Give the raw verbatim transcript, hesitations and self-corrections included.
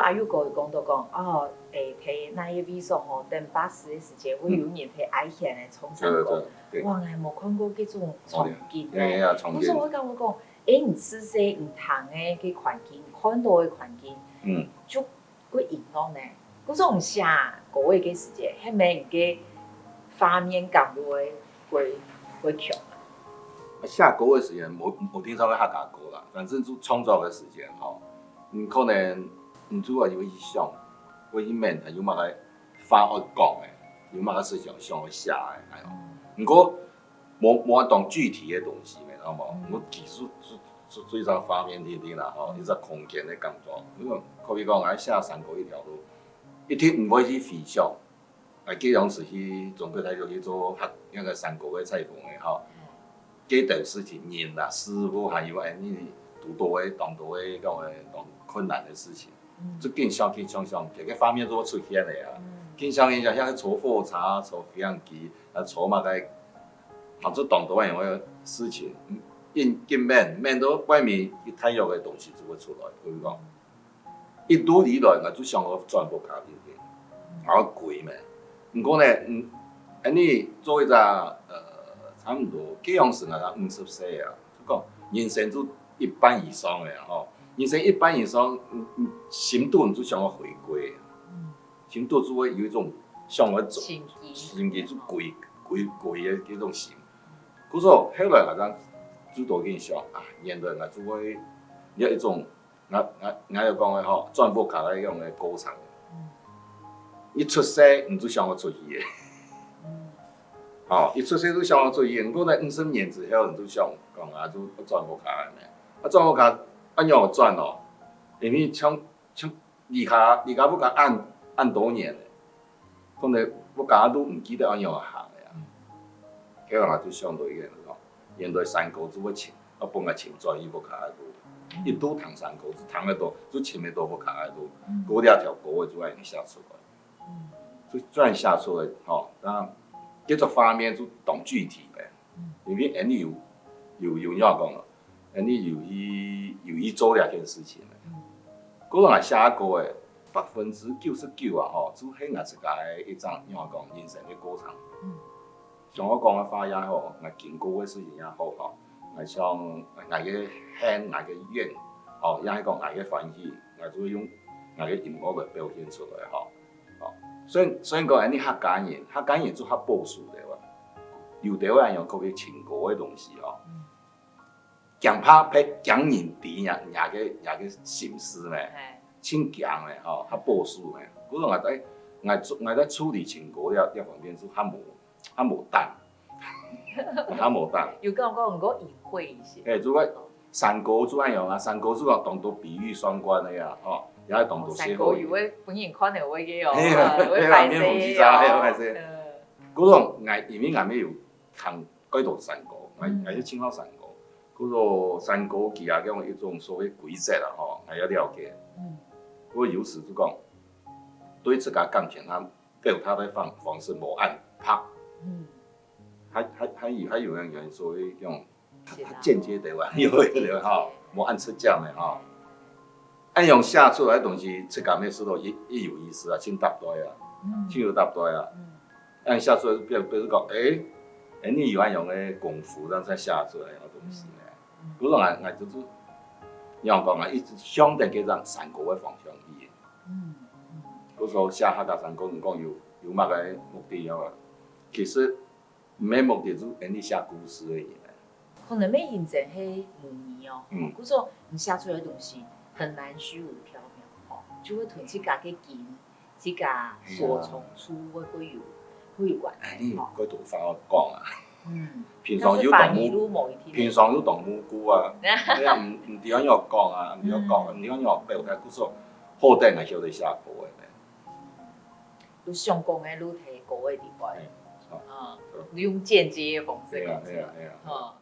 阿友哥有講到講，哦，誒，在哪一个位所吼，等巴士个時間，會有人在愛現个唱山歌。對對對，哇，𠊎無看過這種場景呀呀呀，呢。場景，故所𠊎感覺講，誒，你自細你聽个个環境，看到个環境，嗯，就會影響呢。故所你寫歌个个時間，係毋係你个畫面感就會會會強啊？寫歌个時間，無無定著个客家歌啦，反正就創作个時間吼，你可能你就會去想，會去問，有麼个話愛講个，有麼个事情想愛寫个，哎喲。毋過無無當具體个東西，明白無？嗯我技術就就做一隻畫面定定啦吼，一隻空間个感覺。因為可比講，𠊎寫山歌一條路，一定毋會去回想。 啊，該央時去中國大陸去做客那個山歌个採訪个吼，該兜事情人啦、事物還有恁呢堵到个當多个講个當困難个事情，就緊想緊想想，這個畫面就會出現个啊。緊想緊想，像坐火車、坐飛行機，啊坐麼个，反正當多樣个事情，緊緊問問到外面一大堆个東西就會出來，可以講。 一路以來，𠊎就想愛轉屋下定定，𠊎愛歸咩。毋過呢，嗯，恁呢做一隻，呃，差毋多，該央時𠊎五十歲啊，就講人生就一半以上个啊吼，人生一半以上，嗯嗯，心肚就想愛回歸，心肚就會有一種想愛走，心機心機就歸歸歸个這種心。故所後來𠊎正就多緊想啊，原來𠊎就會有一種 𠊎𠊎𠊎有講个吼，轉屋下个樣个過程。一出世你就想愛出去个，吼，一出世就想愛出去，毋過呢五十年之後你就想講啊，就轉屋下个咩？啊轉屋下恁樣轉哦，因為像像離開離開屋下恁恁多年了。 可能屋下都毋記得恁樣行个啊。該下就想到一個人講，原來山歌就會尋，啊本來尋轉去屋下个路，一路聽山歌，就聽得到，就尋得到屋下个路，過這條歌个就恁樣寫出來，就恁樣寫出來吼。那這種畫面就當具體个。 因為恁呢有有有仰講咯，恁呢有去有去做這件事情个。故所𠊎寫歌个百分之九十九啊吼，就係𠊎自家个一種仰講人生个過程。像𠊎講个話也好，𠊎經過个事情也好吼，𠊎想𠊎个恨，𠊎个怨，吼，也係講𠊎个歡喜，𠊎就會用𠊎个音樂來表現出來吼。吼，雖然雖然講恁呢客家人，客家人就較保守个哇。 有兜恁樣可以情歌个東西吼，驚怕別驚人知若若个若个心事咩，盡驚个吼，較保守咩。故所𠊎在𠊎在𠊎在處理情歌這這方面就較無較無膽，較無膽。有感覺毋過隱晦一些。誒，主要山歌就恁樣啊，山歌就講當多比喻雙關个啊，吼，也係當多歇後語。山歌有會分人看了會个哦，嘿啊會嘿啊歹勢面紅耳赤嘿啊歹勢哦。故所𠊎因為𠊎乜有聽 蓋多山歌，𠊎𠊎係盡好山歌。故所山歌佢也用一種所謂規則啦吼，𠊎也了解。不過有時就講，對自家感情佢表達个方方式無恁白，還還還有還有人所謂用間接个話，有有吼，無恁直接个吼。恁樣寫出來个東西，自家乜試著也也有意思啊，盡搭對啊，盡有搭對啊。 恁寫出來，比比如講，誒，誒，你有恁樣个功夫，正寫出來个東西呢。故所𠊎𠊎就係仰講啊，一直向等該隻山歌个方向去。故所寫客家山歌，你講有有麼个目的啊？其實毋係目的，就係恁呢寫故事个人呢。可能乜因為係母語哦，故所你寫出來个東西很難虛無縹緲哦，就會同自家个根、自家所從處會會有會有關哎，你係哦。有幾多話講啊？嗯，平常有當無，路某一天，平常有當無辜啊，你也毋毋知仰講啊，毋知講，毋知仰表達，故所好得𠊎曉得寫歌个呢。就想講个路提高个地方，啊，用間接个方式講出來，係啊係啊係啊。哈。